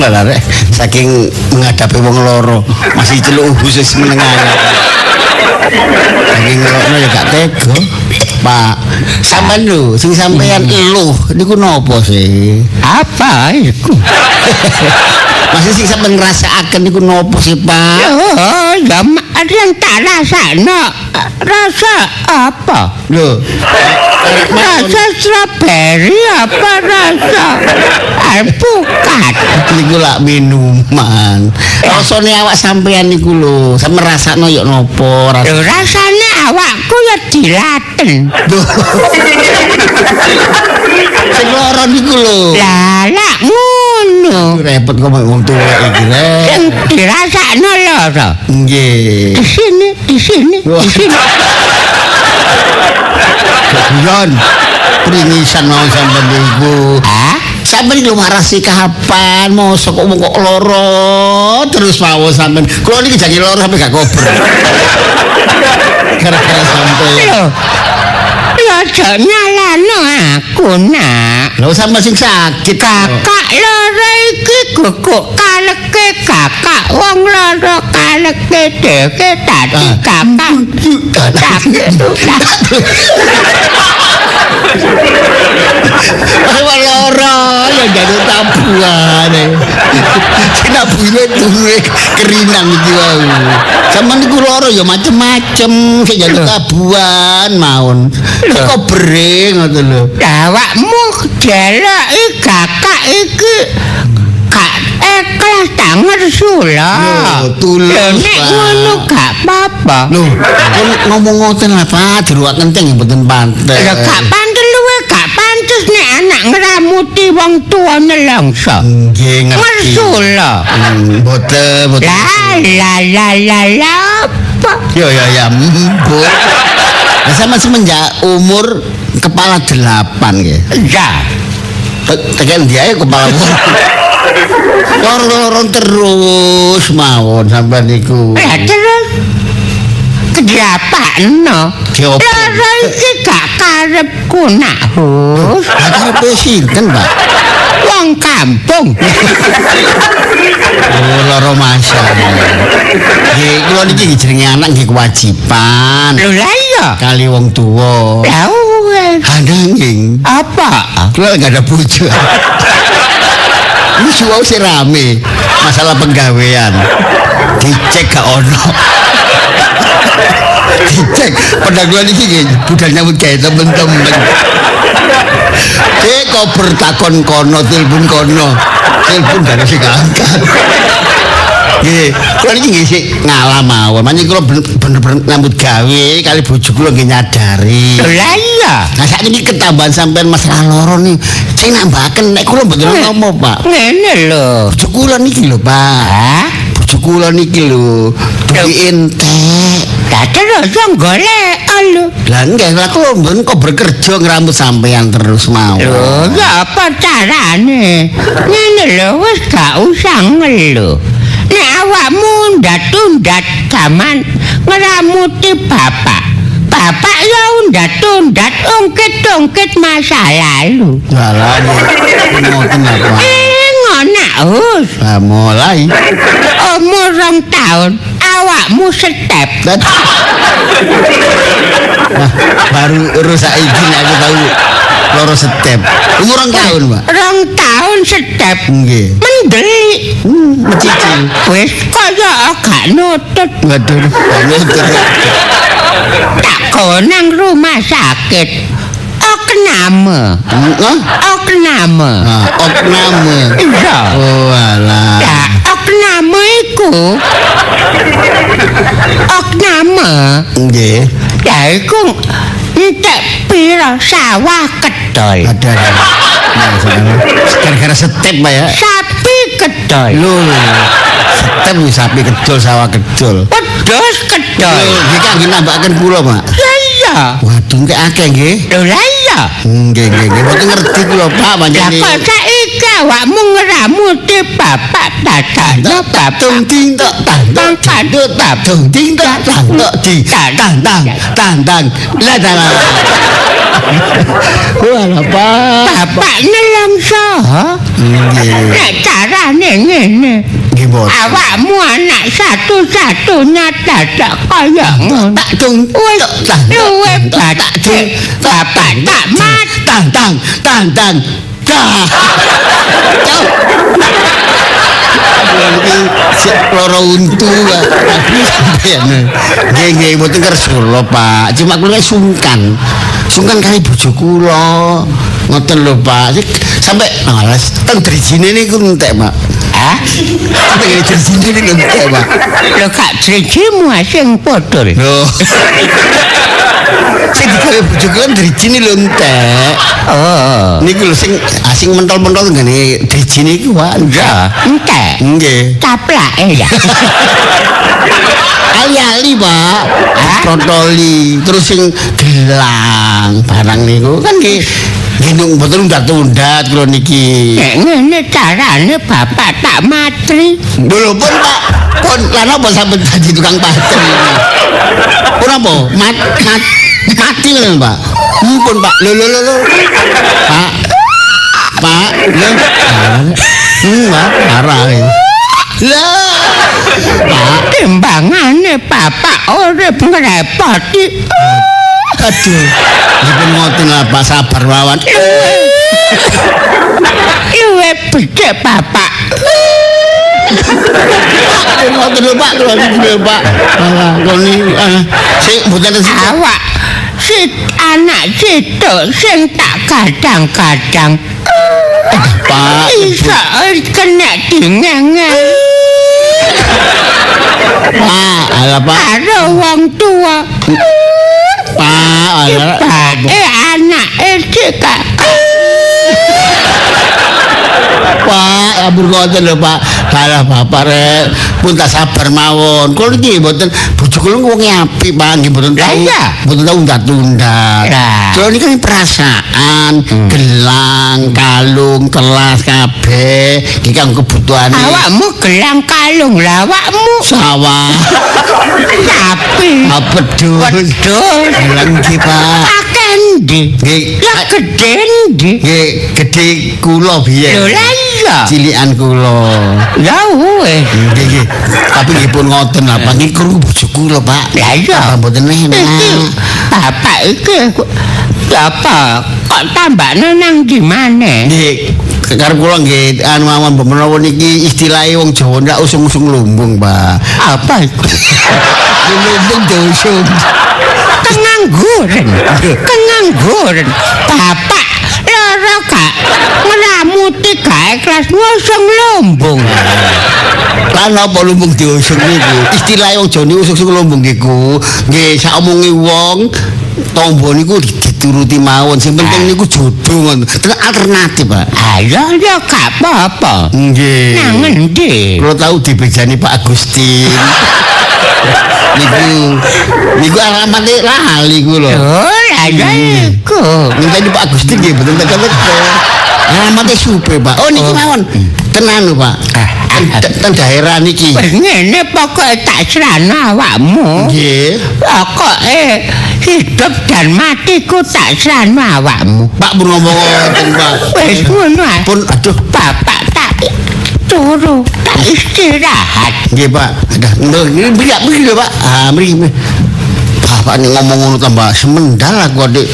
Lah rek saking menghadapi wong loro masih celuk khusus menengah. Saking ngelokno ya gak tega. Pak, sampean lho sing sampean eluh niku napa sih? Apa iku? Masih sing sampean ngrasakaken niku napa sih, Pak? Oh, ya yang tak rasakno rasa apa? Lho, rasa strawberry apa rasa alpukat? Niku lak minuman. Rasane awak sampean niku lho, sampean rasakno yo napa? Lho, rasane awakku ya dilaten. Sing lara niku lho. Lah, lak ngono. Repot kok wong tuwek iki rek. Sing dirasakno lara. Nggih. Di sini, di sini, di sini. Guyon. Pringisan mau sampean niku. Hah? Sampeyan lho warasi kapan? Mosok kok wong kok lara terus mawon sampean. Kula niki jange lara sampe gak kober. Gara-gara sampeyan. Lho. Ya aja nyalano aku, Nak. Lho sampeyan sing sakit. Kakak lara iki guguk kaleke kakak wong lara kaleke dhewe dadi kakak. Sakit. Wong lara ya njaluk tabuhane. Sinabuhe duwe kerinan iki wau. Sampeyan niku lara ya macem-macem, sing njaluk tabuhan mawon. Kok bere ngoten lho. Awakmu deloki kakak iki gak ikhlas ta ngersula. Lho, tulus, nek ngono gak apa-apa. Lho, kon ngomong ngoten lah, Pak, diruwak ngenteng mboten pantes. Lho, gak pantes luwe gak pantes nek anak ngramuti wong tuwa nelongso. Nggih, ngerti. Ngersula. Mboten, mboten. La la la la la apa? Ya ya ya, mbok. Lah sama semenjak umur kepala 8 nggih. Iya. Tekan dia kepala loro-loro terus mawon sampean niku. Lah terus kediapakno? Loro iki gak karepku, Nak Hus. Lah karepe sinten, Pak? Wong kampung. Oh, loro masa. Nggih, kula niki jenenge anak nggih kewajiban. Lho lah iya. Kali wong tuwa. Lah wis. Nanging apa? Kula gak ada bojo. Ini suau sih rame masalah penggawean. Dicek gak ono. Dicek pendaguan iki nggih budal nyambut gawe temen-temen. Dek kok bertakon kono telepon kono. Telepon gak sing angkat. Nggih, kula niki nggih sik ngalah mawon. Manje kula bener-bener nyambut gawe kali bojo kula nggih nyadari. Lha iya. Nah sakniki ketambahan sampean masalah loro nih. Sing nambahaken nek kula mboten ngomong, Pak. Ngene lho. Bojo kula niki lho, Pak. Hah? Bojo kula niki lho, duwe entek. Lah terus golek lho. Lah nggih, lah kula mboten kok bekerja ngramut sampean terus mawon. Lho, ya apa carane? Ngene lho, wis gak usah ngeluh. Nek awakmu ndat-undat gaman ngramuti bapak. Bapak ya undat-undat ungkit-ungkit masa lalu. Walah, ngoten lho, Pak. Ngono, Hus. Lah mulai. Umur 2 tahun, awakmu step. Wah, baru rusak iki nek aku tahu loro step. Umur 2 tahun, Pak. 2 tahun step. Nggih. Mendelik. Mencicil. Wis kaya gak nutut. Waduh, gak nutut. Tak kono nang rumah sakit. Okname. Hah? Okname. Ah, okname. Iya. Oh, alah. Lah, okname iku. Okname. Nggih. Ya iku entek pira sawah kedol. Ada. Nah, gara-gara step, Pak ya. Sapi kedol. Lho. Step sapi kedol, sawah kedol. Wedhus kedol. Lho, nggih kangge nambahaken kula, Pak. Lah iya. Waduh, engke akeh nggih. Lho lah iya. Nggih, nggih, nggih. Mboten ngerti kula, Pak, Lah pancen. kok saiki awakmu ngramuti bapak dadakno bapak. Tung ting tok tang tang tang tung ting tok tang tok di tang tang tang tang la la la. Wah, Pak. Bapak nelongso. Nggih. Nek carane ngene. Nggih mboten. Awakmu anak satu-satunya dadak kaya ngono. Tak dung Wis tak luwe tak dung bapak tak mati. Tang tang tang tang. Dah. Jauh. Iki sik loro untu tapi sampeyan. Nggih nggih mboten kersa kula, Pak. Cuma kula sungkan. Sungkan kali bojo kula. Ngoten lho, Pak. Sampai alas teng drijine niku entek, Pak. Hah? Teng drijine niku entek, Pak. Lho gak drijimu sing padha. Lho. Sing digawe bojo kula drijine lho entek. Oh. Niku lho sing sing mentol-mentol ngene drijine iku, Pak. Ya, entek. Nggih. Taplake ya. Ali-ali, Pak. Prontoli, terus sing gelang barang niku kan nggih nggih mboten undat-undat kula niki. Nek ngene carane bapak tak matri. Lho pun Pak, pun lha napa sampe dadi tukang patri iki? Pun apa? Mat mat mati lho, Pak. Pun Pak. Lho lho lho. Pak. Pak, lho. Pak, parah iki. Lah. Pak, timbangane bapak urip ngrepoti. Aduh. Dipun ngoten lah Pak, sabar mawon. Luwe becik bapak. Ngoten lho Pak, kula niki lho Pak. Alah, kula niki sik mboten awak si anak situk sing tak kadang-kadang. Pak, iso kena dingenge. Pak, alah Pak. Karo wong tua. Pak, alah. Anake sik. Pak, ampun ngoten lho Pak. Alah bapak rek, pun tak sabar mawon. Kula niki mboten bojo kula wong apik Pak, nggih mboten tau. Mboten tau undat-undat. Kula niki kan perasaan, gelang, kalung, kelas kabeh iki kanggo kebutuhane. Awakmu gelang kalung lha awakmu sawah. Sapi. Wedhus. Wedhus. Gelang nggih Pak. Akeh endi? Nggih. Lah gedhe endi? Nggih, gedhe kula biyen. Lho lah iya. Cilikan kula. Ya wis. Nggih nggih. Tapi nggih pun ngoten lah, Pak. Niki krungu bojo kula, Pak. Lah iya. Mboten enak. Bapak iki apa kok tambakne nang ndi maneh? Nggih, karep kula nggih anu mawon mbok menawa niki istilahe wong Jawa ndak usung-usung lumbung, Pak. Apa iku? Lumbung diusung. Kengangguran. Kengangguran. Bapak loro gak ngramuti gak ikhlas ngusung lumbung. Lah napa lumbung diusung niku? Istilahe wong Jawa niku usung-usung lumbung niku nggih sakomonge wong tombo niku dituruti mawon. Sing penting niku jodoh ngono. Terus alternatif, Pak. Ayo ya gak apa-apa. Nggih. Nang endi? Kula tau dibejani Pak Agustin. Niku niku alamate lali kula. Oh, lah ya iku. Ngenteni Pak Agustin nggih mboten teko-teko. Alamate supe, Pak. Oh niki mawon. Tenan lho, Pak. Ten daerah niki. Wis ngene pokoke tak serano awakmu. Nggih. Pokoke hidup dan matiku tak serano awakmu. Pak pun ngomong ngoten, Pak. Wis ngono. Pun aduh, bapak tak turu, tak istirahat. Nggih, Pak. Aduh, mriki lho, Pak. Ah, mriki. Bapak ngomong ngono tambah semendal aku adik.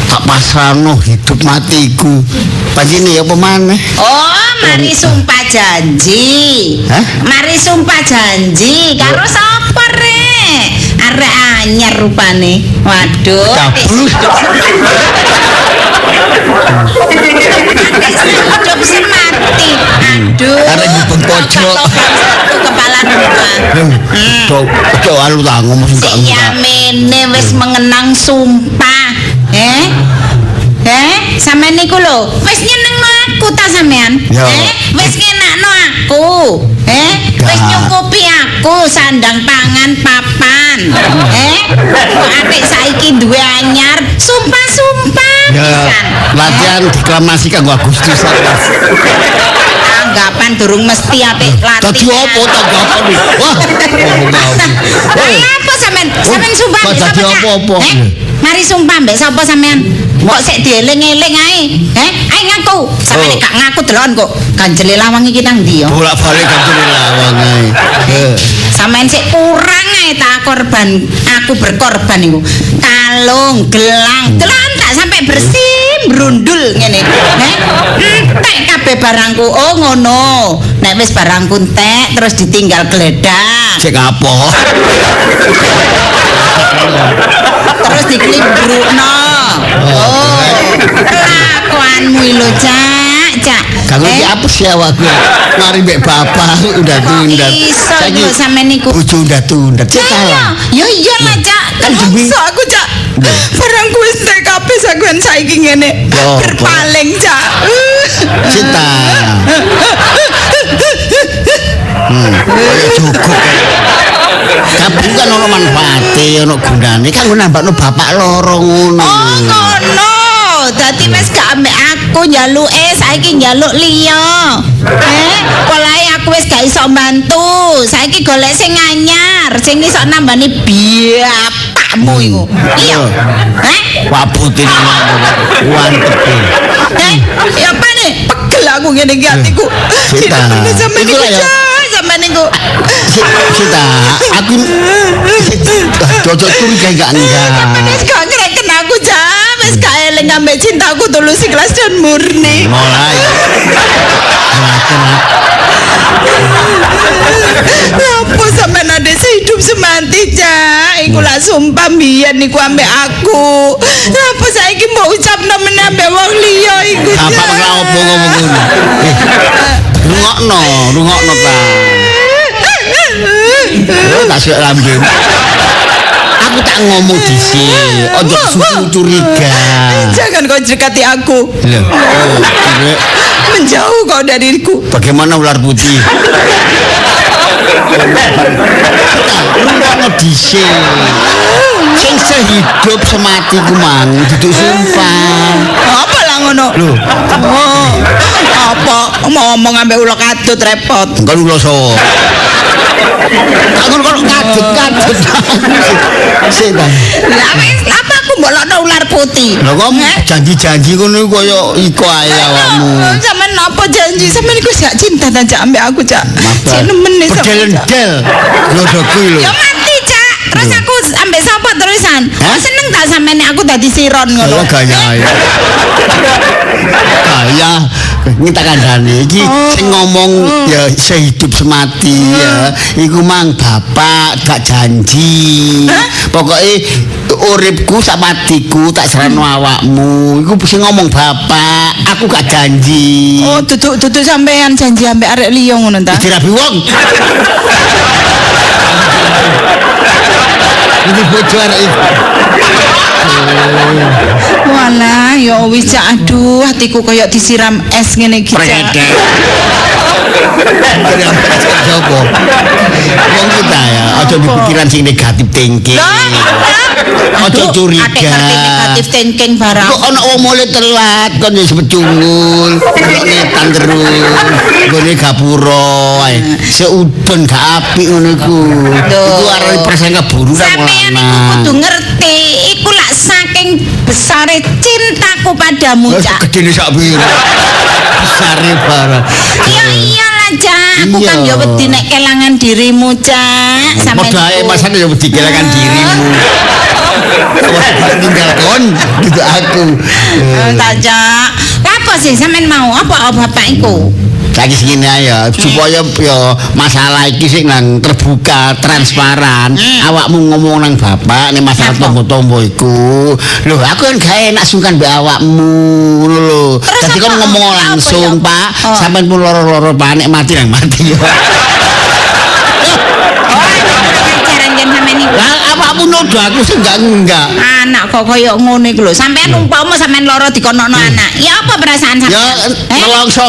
Tak pasrahno hidup matiku. Panjene apa maneh? Oh, mari sumpah janji. Hah? Mari sumpah janji karo sapa rek? Arek anyar rupane. Waduh. Kablus. Hidup semati. Aduh. Arek gubeng pojok. Satu kepala dua. Cok alu ta ngomong enggak enggak. Yamene wis mengenang sumpah. Sampeyan niku lho, wis nyenengno aku ta sampean? Wis ngenakno aku. Wis nyukupi aku sandang pangan papan. Kok atik saiki duwe anyar, sumpah-sumpah pisan. Latihan deklamasi kanggo Agustus. Tanggapan durung mesti atik latihan. Dadi opo tanggapan iki? Wah, ngomong Apa sampean? Sampean sumpah Kok dadi apa-apa? Mari sumpah mbek sapa sampean? Kok sik dieling-eling ae? Heh, ae ngaku. Sampeyan nek gak ngaku delon kok ganjele lawang iki nang ndi ya? Bolak-balik ganjele lawang ae. Sampeyan sik kurang ae tak korban, aku berkorban iku. Kalung, gelang, delon tak sampai bersih brundul ngene. Heh, entek kabeh barangku. Oh ngono. Nek wis barangku entek terus ditinggal gledak. Cek apa? Terus diklimbrukno. Oh, kelakuanmu lho, Cak, Cak. Gak ngerti apa sih awakku. Mari mbek bapak udah tunda. Iso lho sampean niku. Bojo udah tunda. Cek salah. Ya iya lah, Cak. Kan demi Maksa aku, Cak. Barangku wis entek kabeh sakuan saiki ngene. Berpaling, Cak. Cita. Kaya jogok. Kabeh kan ono manfaate, ono gunane. Kanggo nambakno bapak loro ngono. Oh, ngono. Dadi wis gak ambek aku njaluke, saiki njaluk liya. Polahe aku wis gak iso mbantu. Saiki golek sing anyar, sing iso nambani bapakmu iku. Iya. Heh? Wabute wantep. Ya apa nih? Pegel aku ngene iki atiku. Cita. Sampeyan Iku niku, lah ya. Cak, sampeyan niku. Cita, aku cocok curiga enggak enggak. Sampeyan wis gak ngreken aku, Cak. Wis gak eling ambek cintaku tulus ikhlas dan murni. Mulai. Lapo sampeyan ade sehidup semati, Cak. Iku lak sumpah mbiyen niku ambek aku. Lapo saiki mbok ucapno meneh ambek wong liya iku, Cak. Bapak ora opo ngomong ngono. Rungokno, rungokno ta. Oh, tak sik lambe. Aku tak ngomong dhisik, ojo susu curiga. Jangan kau dekati aku. Lho, oh, menjauh kau dariku. Bagaimana ular putih? Rungokno dhisik. Sing sehidup semati ku mang duduk sumpah. Apa lah ngono? Lho, oh, apa mau ngomong ambek ula kadut repot. Engko ula sawa. Aku kok kadut-kadut. Sik ta. Lah wis, apa aku mbok lokno ular putih? Lho kok janji-janji ngono iku kaya iko ae awakmu. Sampeyan napa janji? Sampeyan iku gak cinta ta Cak ambek aku, Cak. Cek nemen e sampeyan. Bedel-endel. Glodokku lho. Ya mati, Cak. Terus aku ambek sapa terusan? Seneng tak sampeyan nek aku dadi siron ngono? Oh gaya. Gaya. Ini tak kandhani iki sing ngomong ya sehidup semati ya iku mang bapak gak janji. Pokoke uripku sak matiku tak serahno awakmu. Iku sing ngomong bapak, aku gak janji. Oh, duduk sampean janji ambek arek liya ngono ta? Dirabi wong. Iki bojo arek iki. Walah, ya wis Cak, aduh hatiku koyo disiram es ngene iki, Cak. Wong kita ya, aja dipikiran sing negatif thinking. Aja curiga. Negatif thinking barang. Kok ana wong mulai telat kon wis pecungul, ngetan terus. Nggone gapura ae. Seudon gak apik ngono iku. Iku arep prasangka buruk nang Sampeyan iku kudu ngerti, iku lak saking besare cintaku padamu, Cak. Gedene sak pira? Besare barang. Ya iyalah, Cak. Aku kan ya wedi nek kelangan dirimu, Cak. Sampeyan padha ae masane ya wedi kelangan dirimu. Tinggal kon gitu aku. Tak, Cak. Apa sih sampean mau? Apa bapak iku? Saiki sing ngene ae ya, supaya ya masalah iki sing nang terbuka, transparan. Awakmu ngomong nang bapak nek masalah tombo-tombo iku. Lho, aku kan gak enak sungkan mbek awakmu ngono lho. Dadi kon ngomong langsung, Pak. Sampeyan pun loro-loro Pak, nek mati nang mati yo. Lah awakmu nuduh aku sing enggak. Anak kok koyo ngono iku lho. Sampeyan umpama sampeyan loro dikonokno anak. Ya apa perasaan sampeyan? Ya nelongso.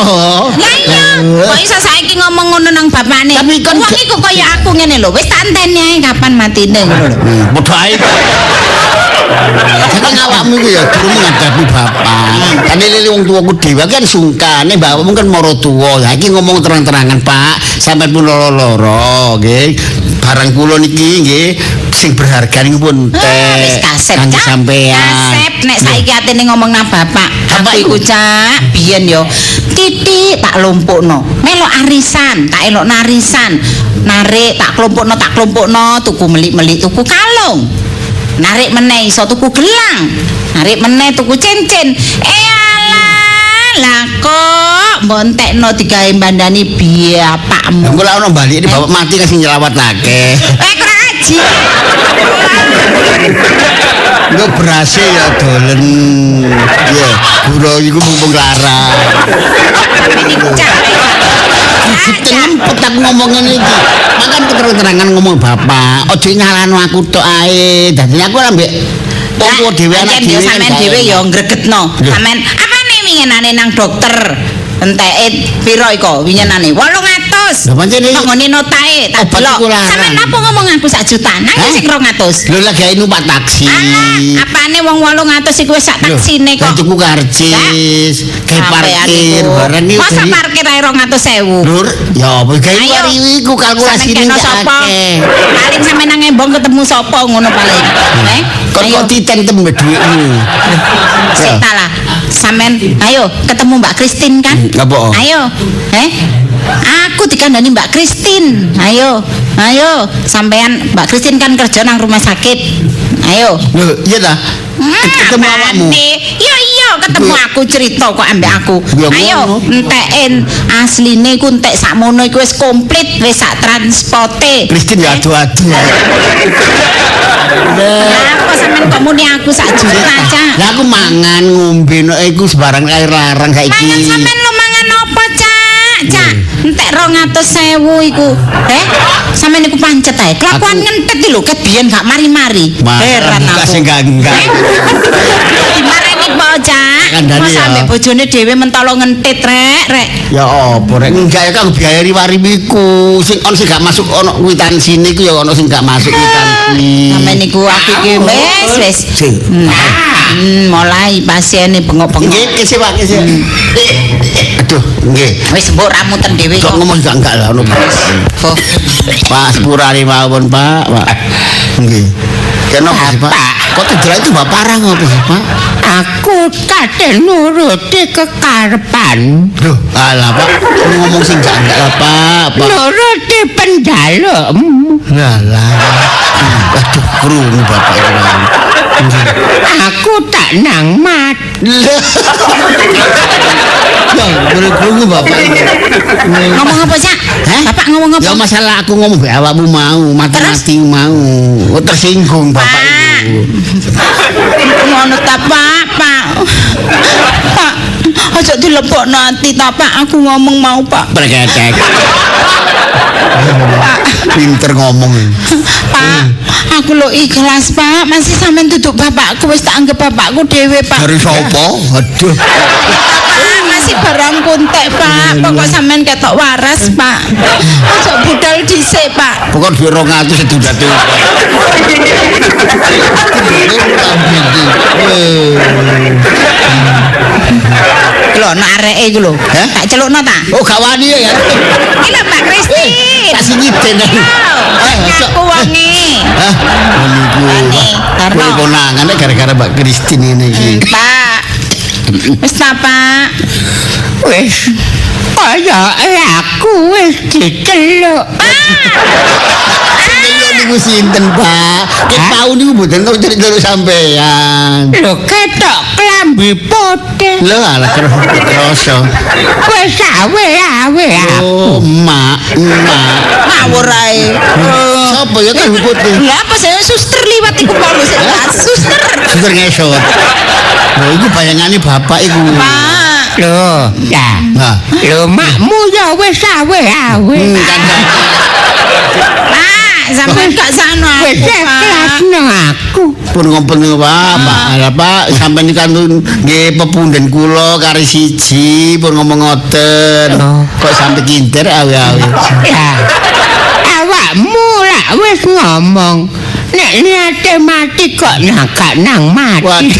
Lah iya, kok iso saiki ngomong ngono nang bapakne. Wong iku koyo aku ngene lho. Wis tak enteni ae kapan matine ngono lho. Padha ae. Saking awakmu iku ya durung menghadapi bapak. Kan lele wong tuaku dhewe kan sungkan, nek bapakmu kan mara tuwa. Lah iki ngomong terang-terangan, Pak. Sampeyan pun loro-loro nggih. Barang kula niki nggih Sing berharga niku pun Wis kasep, kanggo Cak. sampean. Kasep nek saiki atene ngomong nang bapak. Bapak Aku iku, Cak, biyen yo titik tak lumpukno. Melok arisan, tak elok narisan. Narik tak klumpukno, tuku melik-melik, tuku kalung. Narik meneh iso tuku gelang. Narik meneh tuku cincin. Eh alah, lah kok mbok entekno digawe bandani bapakmu. Engko lak ono balik ini bapak mati kasih nyelawat akeh. Eh kurang aji. Engko berase ya dolen. Ya, gula iku mumpung larang. Niku Cak. Ngempet aku ngomong ngene iki. Makan keterang-terangan ngomong bapak, aja nyalano aku tok ae. Dadi aku ora mbek wong tuwa dhewe anak dhewe. dhewe. Sampeyan dhewe ya ngregetno. Sampeyan apane winginane nang dokter? Enteke piro iko winginane? 800. Lah pancen iki Kok ngene notae tak obat delok. iku larang. Sampeyan napa ngomong aku sak juta? Nang sing 200. Lho lah gawe numpak taksi. Alah, apane wong 800 iku wis sak taksine Lho, kok. tuku karcis, gawe parkir barang iki. Masa parkir ae 200.000. Lur, ya apa gawe Ayo. iku kalkulasine Sampeyan kena sapa? Paling sampeyan nang embong ketemu sapa ngono paling. Eh? Kon Ayo. kok titen tembe dhuwitmu. Sik ta lah. Sampeyan ayo ketemu Mbak Christine kan? Apa? Ayo. Eh? Aku dikandani Mbak Christine. Ayo. Ayo, sampean Mbak Christine kan kerja nang rumah sakit. Ayo. Lho, iya ta? Ketemu awakmu. Iya iya, ketemu aku cerita kok ambek aku. Ya, Ayo, ngono. enteken asline iku entek sakmono iku wis komplit, wis sak transporte. Christine ya adu-adu. Apa sampean kok muni aku sak juta, Cak? Lah aku mangan ngombe nek iku sembarang air larang saiki. Mangan sampean lo mangan apa, Cak? Cak, entek 200.000 iku. Eh, sampean iku pancet ae. Kelakuan ngentet iki lho, ket biyen gak mari-mari. Heran buka aku. sing enggak-enggak. Dimareni po, Cak. Kandhane Masa ya. ambek bojone dhewe mentolo ngentit rek, rek. Ya apa rek enggak ya kanggo biayai wariku. Sing on sing gak masuk ono kwitansi iku ya ono sing gak masuk kwitansi. Sampeyan niku aku iki wis wis. Sing. Mulai pasiene bengok-bengok. Nggih, kese Pak, kese. Aduh, nggih. Wis mbok ramuten dhewe Kok kok. ngomong enggak enggak lah ono. Oh. Pak sepurane mawon, Pak, Pak. Nggih. Kenapa sih, Pak? Kok cedera itu Bapak parah ngopo sih, Pak? Aku kate nuruti kekarepan. Loh, alah, Pak. Ngomong sing enggak enggak lah, Pak. Pak. Nuruti penjalukmu. Alah. Aduh, krungu Bapak iki. Aku tak nang mati. Ya, boleh krungu Bapak. Ngomong apa, Cak? Hah? Bapak ngomong apa? Ya masalah aku ngomong be awakmu mau, mati-mati mau. Oh, tersinggung Bapak Pak. itu. Ngono ta, Pak, Pak. Pak, aja dilebokno ati ta, Pak. Aku ngomong mau, Pak. Prekecek. Pak, Pinter ngomong. Pak, aku lo ikhlas, Pak. Masih sampean duduk bapakku wis tak anggap bapakku dhewe, Pak. Dari sapa? Aduh. Pak, masih barang kuntek, Pak. Pokok sampean ketok waras, Pak. Aja budal dhisik, Pak. Pokok duit 200 ditunda-tunda. Lho, nek areke iku lho. Hah? Tak celukno ta? Oh, gak wani ya. Iki lho Mbak Christine. Tak singiten. Eh, aku wonge. Hah? Niku. Wani, Darno. Kowe konangan nek gara-gara Mbak Christine ini iki. Pak. Wis ta, Pak? Wis kaya aku wis diceluk. Iya niku sinten, Pak? Ket tau niku mboten tau celuk sampean. Lho ketok klambi putih. Lho alah kerasa. Wis awe-awe aku. Oh, mak, mak. Ngawur ae. Sopo ya kan putih? Lah apa saya suster liwat iku mau sik suster. Suster ngesot. Lho iku bayangane bapak iku. Pak. Lho, ya. Nah, Lho makmu ya wis awe-awe. kan. Pak, sampean gak sakno aku. Wis Pak. ikhlasno aku. Pun ngompol niku Pak, Pak. Lah Pak, sampean iki kan nggih pepunden kula kari siji pun ngomong ngoten. Oh. Kok sampe kinter awe-awe. Ya. Awakmu lak wis ngomong nek niate mati kok nagak nang mati. Waduh.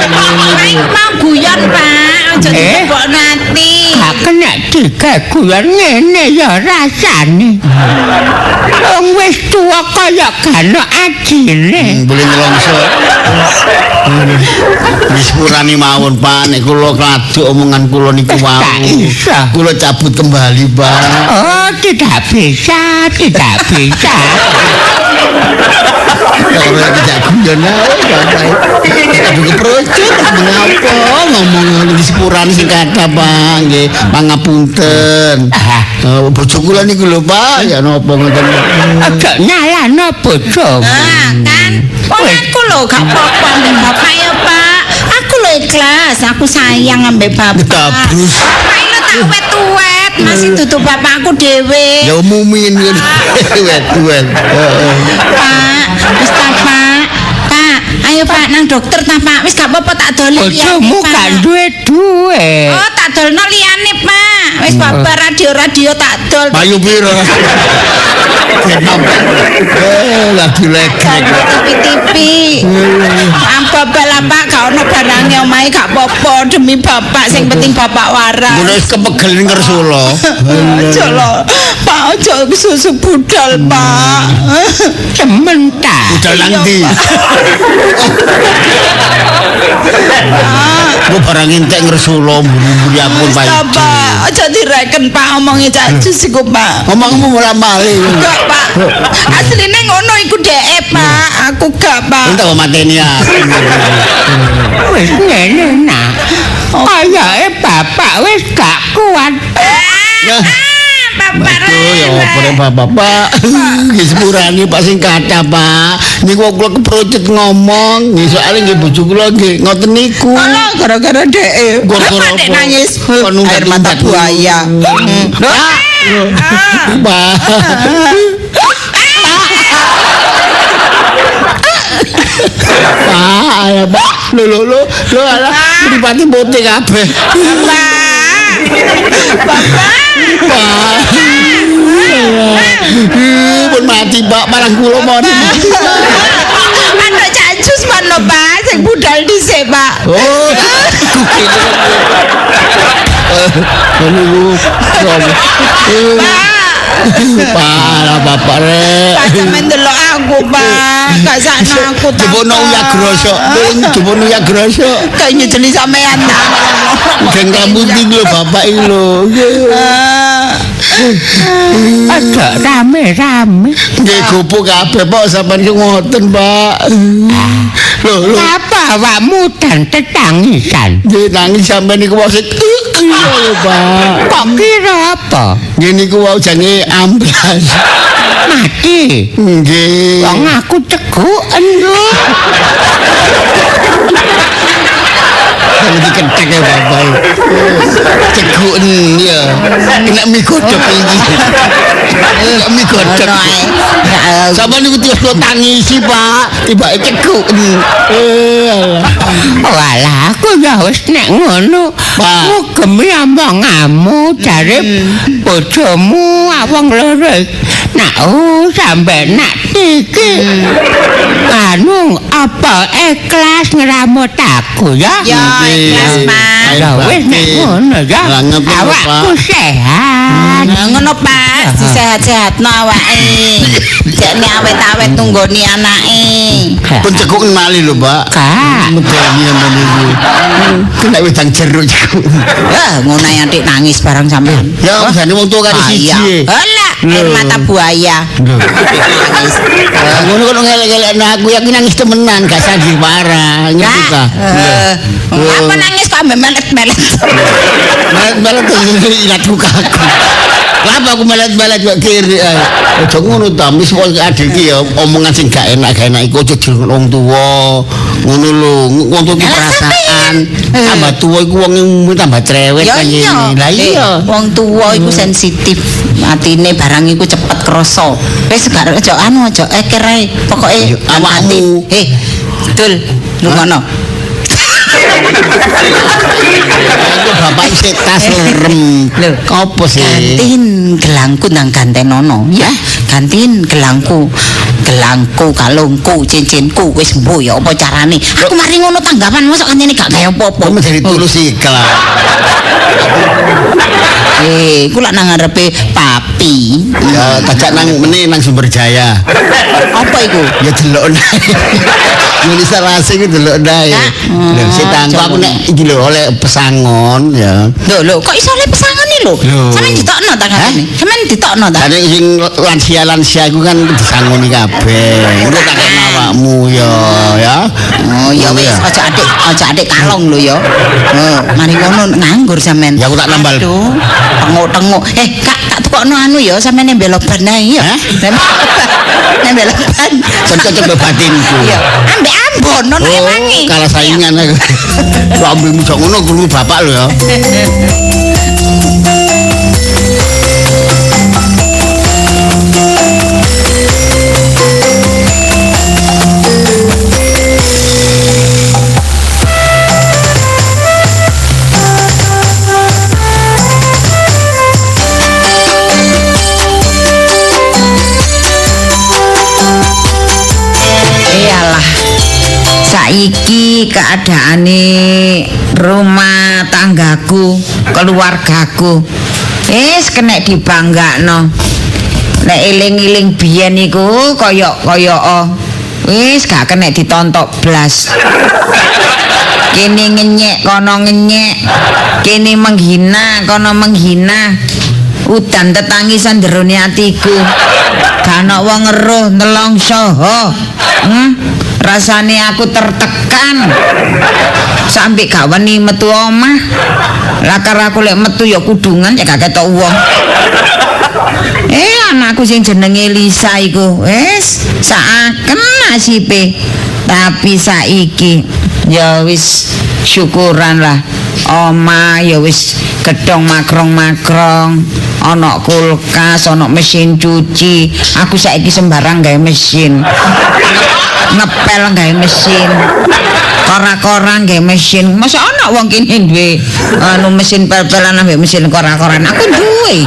Apa? Pak, iku mau guyon, Pak. Aja Eh? dilebokno ati. Gak gak kena digawe guyon ngene ya rasane. Wong wis tuwa kaya gano ajine. Boleh nelongso. Wis purane mawon, Pak, nek kula kladuk omongan kula niku wau. Kula cabut kembali, Pak. Oh, tidak bisa, tidak bisa. Ora tidak guyon ae, Bapak. Aduh keprocut mengapa ngomong di sepurane sing kathah, Pak, nggih, pangapunten. Bojo kula niku lho, Pak, ya napa ngoten. Aja nyalano bojomu. Ah, kan. Wong aku lho gak apa-apa ambek bapak ya, Pak. Aku lho ikhlas, aku sayang ambek bapak. Dabrus. Bapak lho tak wet-wet, masih tutup bapakku dhewe. Ya umumin wet-wet. Heeh. Pak, wis ta, Pak. Pak, ayo Pak nang dokter ta, Pak. Wis gak apa-apa tak doli liyane, Bojomu Pak. gak duwe duwe. Oh, tak dolno liyane, Pak. Wis babar radio-radio tak dol. Payu piro? Lagi legrek. TV-TV. Ambabal lah, Pak, gak ono barange omahe gak apa-apa demi bapak sing penting bapak waras. Ngono wis kepegel ngersula. Aja lho, Pak, aja susu budal, Pak. Temen ta. Budal nang ndi? Ku barang entek ngersula mburi-mburi aku Wis ta, Pak. Pak, aja direken Pak omonge Cak Jus iku, Pak. Omongmu ora male. Enggak, Pak. Asline ngono iku dheke, Pak. Aku gak, Pak. Entek kok mateni aku. Wis ngene nak. Kayake bapak wis gak kuat. Ya. Bapak. Aduh, ya apa rek Bapak, Pak. Nggih sepurane Pak sing kathah, Pak. Niku kula keprocut ngomong, nggih soalé nggih bojo kula nggih ngoten niku. Alah, gara-gara dheke. Gara-gara Bapak dek apa? nangis. Kon Air mata nunggat-nunggat. buaya. Pak. Pak. Pak, ya Pak. Lho lho lho, lho alah mripate putih kabeh. Bapak. Bapak. Pak. Pun mati Pak, malah kula mau mati. Anak Cak Jus mana Pak sing budal dhisik Pak. Oh, niku. Pak, lah bapak rek. Pak sampean ndelok aku Pak, gak sakno aku ta. Jebono uya grosok, jebono uya grosok. Kayak nyejeli sampean ta. Geng rambut iki lho bapak iki lho. Aja rame-rame. Nggih gopo kabeh Pak sampean ki ngoten Pak. Lho lho. Apa awakmu dan tetangisan? Nggih nangis sampean niku wong sing lho Pak. Kok kira apa? Nggih niku wau jange amblas. Mati. Nggih. Wong aku ceguken lho. Kalau diketek ya bapak. Ceguken ya. Kena mie godhog iki. Kena mie godhog. Sampeyan niku terus kula tangisi Pak. Tibake ceguken. Alah. Walah aku ya wis nek ngono. Pak. Ngugemi omonganmu jare bojomu wong loro. Nak oh sampe nak iki. Anu apa ikhlas ngramut aku ya? Ya ikhlas Pak. Ya wis nek ngono ya. Lah, ngoten lho, Pak. Awakku sehat. Nah, ngono Pak, disehat-sehatno awake. Jekne awet-awet tunggoni anake. Pun ceguken malih lho Pak. Kak. Medeni sampeyan niku. Kena wedang jeruk ceguken. Lah ngono ae atik nangis barang sampean. Ya jane wong tuwa karo siji. Alah, air mata buaya. Nangis. Lah ngono kok ngelek-ngelekno aku ya nangis temenan gak sandiwara ngerti ta. Apa nangis kok ambek melet-melet. Melet-melet ilatku kaku. Lah apa aku melet-melet kok kiri ae. Aja ngono ta, wis pokoke adil iki ya omongan sing gak enak-gak enak iku aja dirungokno wong tuwa. Ngono lho, wong tuwa iki Lah, perasaan. Tambah tuwa iku wong tambah cerewet Ya kan iya. ngene. Lah iya. Wong tuwa iku sensitif. Atine barang iku cepet krasa. Wis gak aja anu aja eker ae. Pokoke Ayo, awakmu. Dul, lungono. Aku bapak isih tas lerem. Lho. Apa sih? Gantin gelangku nang gantenono ya. Gantin gelangku. Gelangku, kalungku, cincinku wis mbuh ya apa carane. Aku mari ngono tanggapan mosok kancane gak gawe apa-apa. Kamu jadi tulus ikhlas. Ku lak nang ngarepe papi. Ya tajak nang meneh nang Sumberjaya. Apa iku? Ya delok nae. Yulisa Rase iku delok nae. Lho sik aku nek iki lho oleh pesangon ya. Lho lho kok iso oleh pesangon iki lho? Sampeyan ditokno ta katene? Sampeyan ditokno ta? Jane sing lansia-lansia iku kan disangoni kabeh. Engko tak kena awakmu ya ya. Oh ya wis aja adik kalong lho ya. Oh, mari ngono nganggur sampean. Ya aku tak nambal. Tengok-tengok. Kak tak tukokno anu ya sampean nembel ban ae ya. Nembel ban. Cocok mbek batinku. Iya, ambek Ambon ono ewangi. Kalah saingan aku. Kok ambemu jok ngono krungu bapak lho ya. Saiki keadaane rumah tanggaku, keluargaku wis kenek dibanggakno. Nek eling-eling biyen iku kaya-kaya wis gak kenek ditontok blas. Kene ngenyek kono ngenyek, kene menghina kono menghina. Udan tetangisan jerone atiku. Gak ana wong ngeruh nelongso. Rasane aku tertekan sampai gak wani metu omah. Lakar aku lek metu ya kudungan ya gak ketok wong. Anakku sing jenenge Lisa iku wis saaken nasibe. Tapi saiki ya wis syukuran lah. Omah ya wis gedhong makrong-makrong, ana kulkas, ana mesin cuci. Aku saiki sembarang gawe mesin. Ngepel gawe mesin, kora-koran gawe mesin. Masa ana wong kene duwe anu mesin pel-pelan ambek mesin kora-koran. Aku duwe.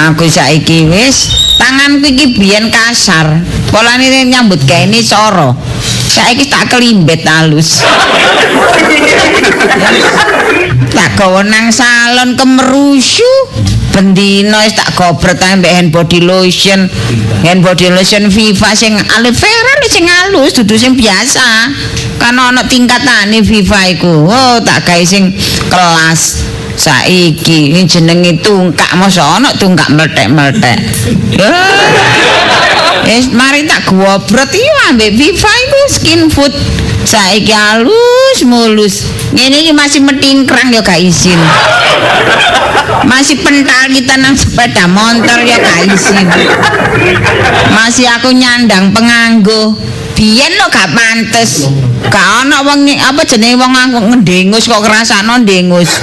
Aku saiki wis tanganku iki biyen kasar. Polane nyambut gaene soro. Saiki tak kelimbet halus. Tak gawa nang salon kemerusu. Bendino wis tak gobret ambek hand body lotion. Hand body lotion Viva sing aloe vera sing halus dudu sing biasa. Kan ana tingkatane Viva iku. Oh, tak gawe sing kelas. Saiki jenenge tungkak mosok ana tungkak mlethek-mlethek. Wis mari tak gobrot iki ambek Viva iku skin food. Saiki halus mulus. Ngene iki masih metingkrang ya gak izin. Masih pentalitan nang sepeda motor ya gak izin. Masih aku nyandang penganggo. Biyen lo gak pantes. Gak ana wong apa jenenge wong ngendengus kok ngrasakno ndengus.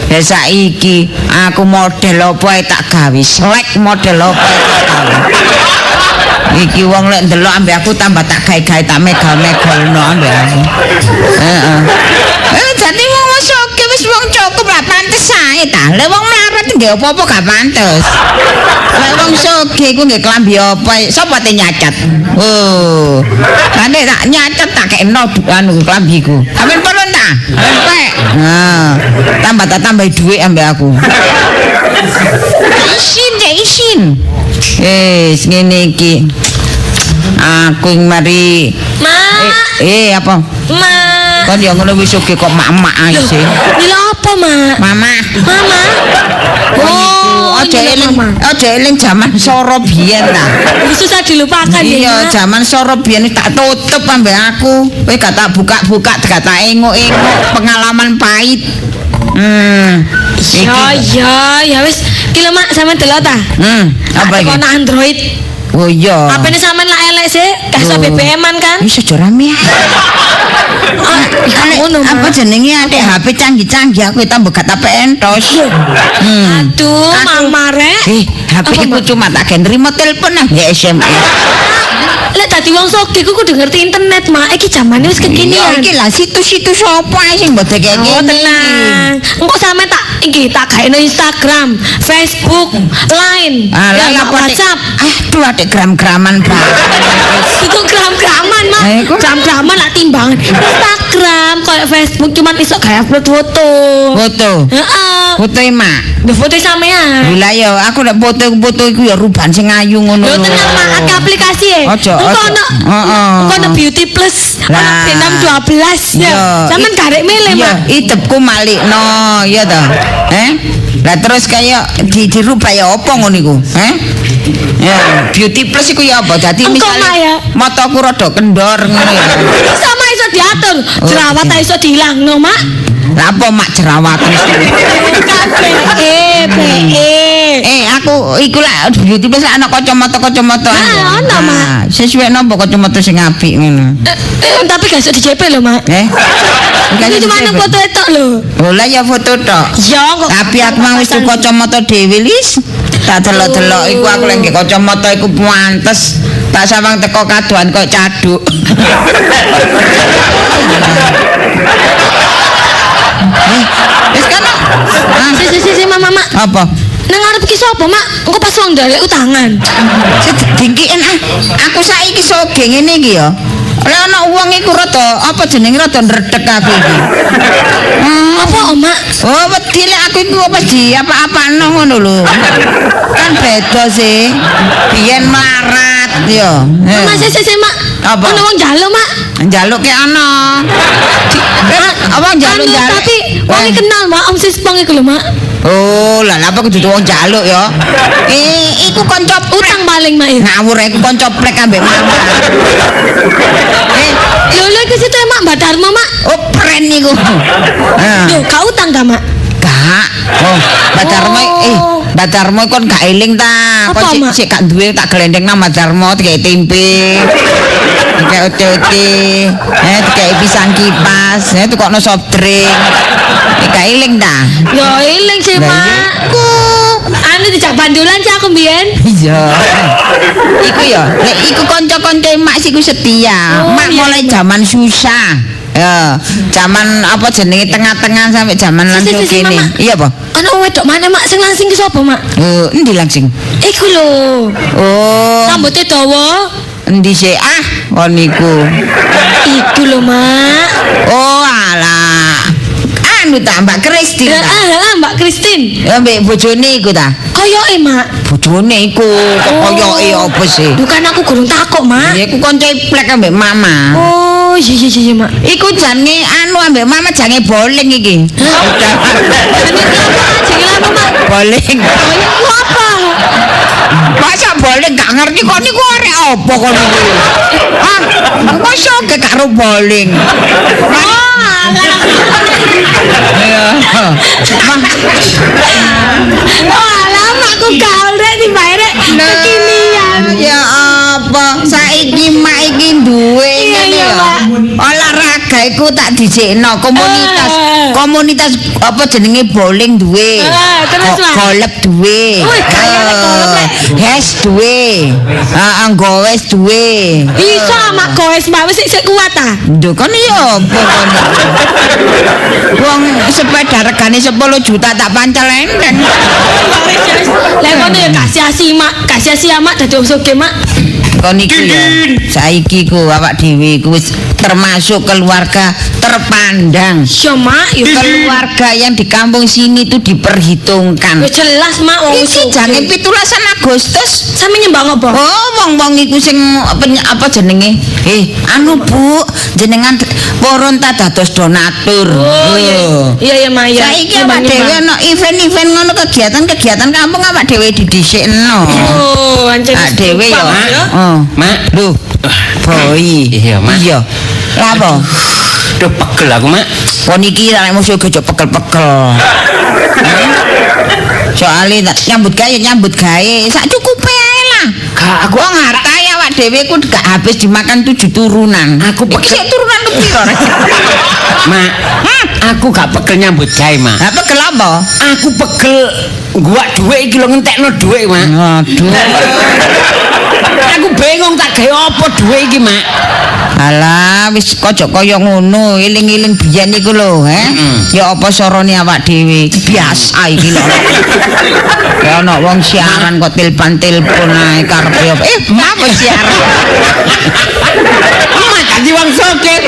Ya saiki aku model apa ae tak gawe, selek model apa ae tak gawe. Iki wong lek ndelok ambek aku tambah tak gawe-gawe tak megal-megalno ambek aku. Heeh. Jane wong wis oke wis wong cukup lah pantes ae ta. Lek wong melarat nggih apa-apa gak pantes. Lek wong sugih iku nggih klambi apa sapa te nyacat. Oh. Lah nek tak nyacat tak kekno anu klambiku. Amen purun ta? Amen pek. Nah, tambah tak tambahi dhuwit ambek aku. Isin, cek isin. Wis ngene iki. Aku mari. Mak. Apa? Mak. Kon ya ngono wis oge kok mak-mak ae sih. Lha apa, Mak? Mama. Mama. Oh, aja eling jaman soro biyen ta. Susah dilupakan ya. Iya, jaman soro biyen tak tutup ambek aku. Kowe gak tak buka-buka, gak tak enguk-enguk, pengalaman pahit. Ya ya wis. Ki lho Mak, sampean delok ta? Apa iki? Kono Android. Oh iya. Apene sampean lak elek sih, gak iso BBM-an kan? Wis aja rame. Ngono, apa jenenge adek HP canggih-canggih aku tambah gak tak entos. Aduh, mama rek. HP ku cuma tak gen nrimo telepon nang SMS. Lek dadi wong sugih ku kudu ngerti internet, Mak. Iki jamane wis kekinian. Iki lah situs-situs apa ae sing mbok dekek Oh, tenang. Engko sampe tak iki tak gaeno Instagram, Facebook, Line, Alah, ya, WhatsApp. Aduh, atik gram-graman banget. Itu gram-graman, Mak. Gram-graman lah timbangan. Instagram koyo Facebook cuman iso gawe upload foto. Foto. Heeh. Foto Mak. Lho foto sampean. Lah ya aku nek foto-foto iku ya ruban sing ayu ngono Lho tenang Mak, akeh aplikasi e. Ojo, Engko ojo. ono Heeh. engko ono Beauty Plus, ono Lah. B612 ya. Sampeyan garek milih, Iya, Mak. idepku malikno, ya toh. Eh? Lah terus kaya dirubah ya apa ngono iku? Eh? Ya, Beauty Plus iku ya apa? Dadi Mak, ya. mataku rada kendor ngono ya. Iso Mak iso diatur. Oh, Jerawat iya. iso dihilangno, Mak. Lah apa mak jerawat mesti? Kabeh E. Eh, aku iku lah Beauty Plus lah ana kacamata-kacamata. Ah, ana, Mak. Sesuai napa kacamata sing apik ngono. Tapi gak iso dijepit lho, Mak. Eh? Iki cuma nang foto tok lho. Oh lah ya foto tok. Ya kok. Tapi aku mau wis tuku kacamata dhewe, Lis. Tak delok-delok iku aku lek nggih kacamata iku pantes. Tak sawang teko kadoan kok caduk. Wis kono. Ah, Si si Mak, Mak, Mak. apa? Nang ngarep iki sapa, Mak? Engko pas wong ndalek utangan. Dingkiken ah. Aku saiki soge ngene iki ya. Lah ana wong iku rada apa jenenge rada ndredeg aku iki. Apa, Mak? Oh, wedi lek aku iku apa di apa-apano ngono lho. Kan beda sih. Biyen melarat ya. Mak, si si si, Mak. Apa? Ono wong njaluk, Mak. Njaluk ke ana. Apa njaluk-njaluk? Tapi wong iki kenal, Mak, Om Sispong iku lho, Mak. Oh, lah apa kudu wong njaluk ya? Iku kanca Utang paling, Mak. Ya. Ngawur iku kanca plek ambek mama. Lho lho iku situ Mak Mbak Darmo, Mak. Oh, pren iku. Lho, gak utang ta, Mak? Gak. Oh, Mbak Darmo Mbak Darmo kon gak eling ta? Kon sik gak duwe tak glendeng nang Mbak Darmo digawe tempe. Digawe ote-ote, digawe pisang kipas, tukokno soft drink. Gak eling ta? Ya eling sih, Mak. Anu dijak bandulan sih aku mbiyen. Iya. Iku ya, nek iku kanca-kanca mak sik ku setia. Oh, Mak mulai zaman susah. Ya, zaman apa jenenge tengah-tengah sampai zaman langsung kene. Iya apa? Ana wedok mana, Mak? Sing langsing ki sapa, Mak? Endi langsing? Iku lho. Oh. Rambute dawa. Endi sih? Ah, kon niku. Iku lho, Mak. Oh, alah. Anu ta Mbak Christine ta? Heeh, Mbak Christine. Ya mbek bojone iku ta? Koyoke, Mak. Bojone iku kok koyoke apa sih? Bukan aku gurung takok, Mak. Ya iku kanca plek ambek mama. Oh, iya iya iya, Mak. Iku jange anu ambek mama jange bowling iki. Jenenge apa? Jenenge apa, Mak? Bowling. Bowling ku apa? Masa bowling gak ngerti kon niku arek apa kon niku? Hah? Kok iso gak karo bowling? Oh, Iya. Oh, alah, Mak, aku gaul rek tibae rek kekinian. Ya apa? Saiki mak iki duwe ngene iya, ya. Olahraga iku tak dijekno komunitas. Komunitas apa jenenge bowling duwe. Terus, Mak? Golep duwe. Wih, kaya lek golep, lek. Hes duwe. Heeh, gowes duwe. Iso mak goes, Mak, wis sik kuat ta? Lho kon ya apa kon? Wong sepeda regane 10 juta tak pancal enteng. Lah ngono ya gak sia-sia, Mak. Gak sia-sia, Mak, dadi wong sugih, Mak. Kon iku ya saiki ku awak dhewe iku wis termasuk keluarga terpandang. Iya, Mak, ya Keluarga yang di kampung sini tuh diperhitungkan. Wis jelas, Mak, wong Iki jange 17 Agustus. Sampe nyembang apa? Oh, wong-wong iku sing apa jenenge? Anu Bu, jenengan purun ta dados donatur. Oh, iya. Iya, iya, Mak, iya. Saiki awak dhewe ana event-event ngono kegiatan-kegiatan kampung awak dhewe didhisikno. Oh, ancen. Awak dhewe ya. Oh. Mak. Lho, Boy. Iya, Mak. Iya. Lah apa? Duh, pegel aku, Mak. Kon iki nek musuh aja pegel-pegel. Soale nyambut gawe sak cukupe ae lah. Gak, aku Wong harta awak dhewe ku gak habis dimakan 7 turunan. Aku iki pegel. sik turunan kepiro? Mak, aku gak pegel nyambut gawe, Mak. Lah pegel apa? Aku pegel guak dhuwit iki lho ngentekno dhuwit, Mak. Aduh. Aku bingung tak gawe apa dhuwit iki, Mak. Alah wis aja kaya ngono, eling-eling biyen iku lho, he. Ya apa sorone awak dhewe? Biasa iki lho. Ya ana wong siaran kok telepon-telepon ae karepe apa? Apa siaran? Mak dadi wong sugih.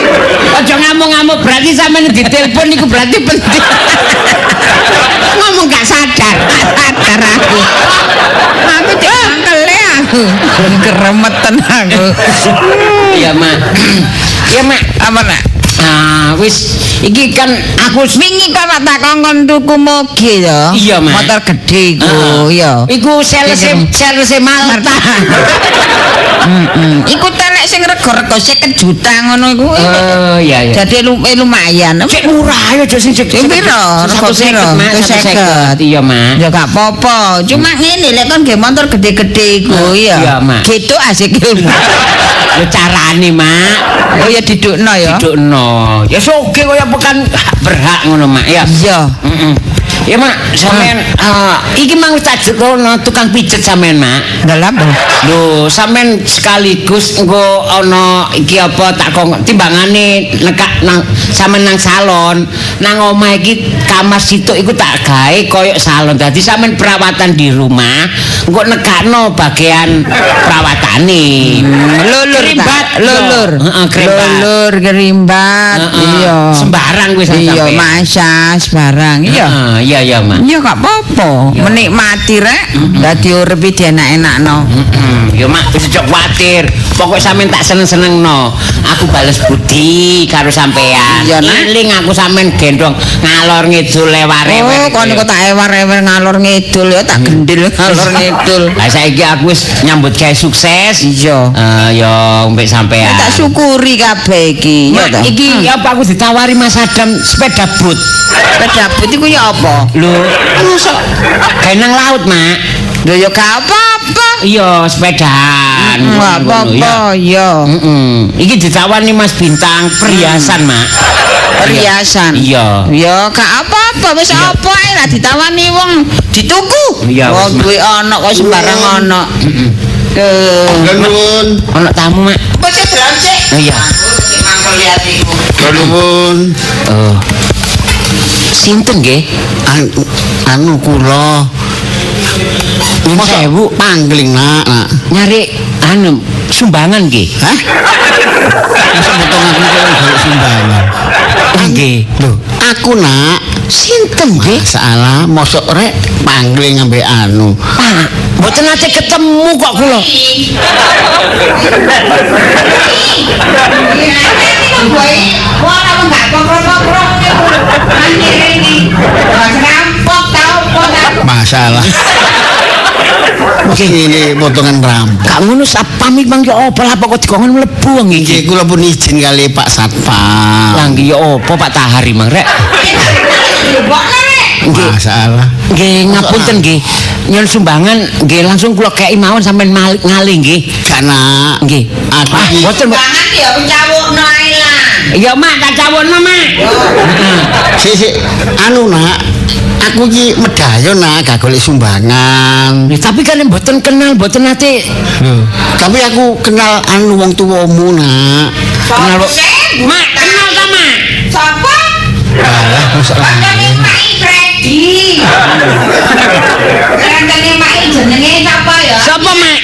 Aja ngamuk-ngamuk berarti sampeyan ditelepon niku berarti penting. Ngomong gak sadar. Sadar aku. Aku cangkele aku. Keremeten aku. Iya, Mak. Iya, Mak. Apa nak? Ah, wis iki kan aku wingi kan tak kongkon tuku moge ya. Iya, Mak. Motor gede iku, iya. Iku sales Malta. Iku telek sing rego-rego 50 juta ngono iku. Oh, iya iya. Jadi lumayan. Cek murah ya aja sing cek. Piro? Rego piro? 150. Iya, Mak. Ya gak apa-apa. Cuma ngene lek kon nggih motor gede-gede iku ya. Iya, Mak. Gitu asik ilmu. Lho carane, Mak. Oh ya didukno ya. Didukno. Ya soge kaya pekan berhak ngono, Mak. Ya. Iya. Heeh. Ya, Mak, sampean iki mang wis tak jekno tukang pijet sampean, Mak. Lha lha. Lho, sampean sekaligus engko ana iki apa tak kong timbangane nekak nang sampean nang salon, nang omah iki kamar situk iku tak gawe koyok salon. Dadi sampean perawatan di rumah, engko nekakno bagian perawatane. Lulur Kerimbat, lulur. Heeh, kerimbat. Lulur kerimbat. Iya. Sembarang wis Iya, sampean. masas barang. Iya. Heeh, iya iya, Mak. Iya gak apa-apa, menikmati rek. Dadi urip iki dienak-enakno. Ya Mak, wis aja kuwatir. Pokok sampean tak seneng-senengno. Aku bales budi karo sampean. Iya, Nak. Eling aku sampean gendong ngalor ngidul lewar-ewer. Oh, kon kok tak ewar-ewer ngalor ngidul ya tak gendil ngalor ngidul. Lah saiki aku wis nyambut gawe sukses. Iya. Ya mbek sampean. Tak syukuri kabeh iki. Ya Mak, ta. iki apa aku ditawari Mas Adam sepeda boot. Sepeda boot iku ya apa? Lho, mosok gawe nang laut, Mak. Lho ya gak apa-apa. Iya, sepedaan. Gak apa-apa, iya. Iki ditawani Mas Bintang perhiasan, Mak. Perhiasan. Iya. Ya gak apa-apa, wis apa ae lah ditawani wong dituku. Iya, Wong wis, Mak. duwe ana kok sembarang ana. Nuwun. Ono tamu, Mak. Kok sik sik? Iya. Mangkel atiku. Nuwun. Oh. Sinten nggih? Anu kula. Nyuwun sewu. Pangling, Nak. Nyari anu sumbangan nggih. Hah? Masa potong aku kok golek sumbangan. Nggih. Lho, aku nak Sinten nggih? salah mosok rek pangling ambek anu. Pak, mboten nate ketemu kok kula. Masalah. Mesti ini potongan rampok. Gak ngono satpam iki mang yo apa lah kok dikongkon mlebu wong iki. Nggih kula pun izin kali Pak Satpam. Lah nggih yo apa Pak Tahari mang rek. Nggih. Masalah. Nggih ngapunten nggih. Nyuwun sumbangan nggih langsung kula kei mawon sampean ngalih nggih. Gak nak. Nggih. Aku Ah, iki mboten Mbak. Banget ya cawukno ae lah. Ya Mak tak cawokno Mak. sik sik anu nak. Aku iki medayo nak gak golek sumbangan. Lho, tapi kan mboten kenal, mboten nate Lho, tapi aku kenal anu wong tuwamu nak. kenal kok. Mak, kenal ta Mak? Sapa? Alah, mosok Kancane Mak Freddy. Kancane Mak jenenge sapa ya? Sapa Mak?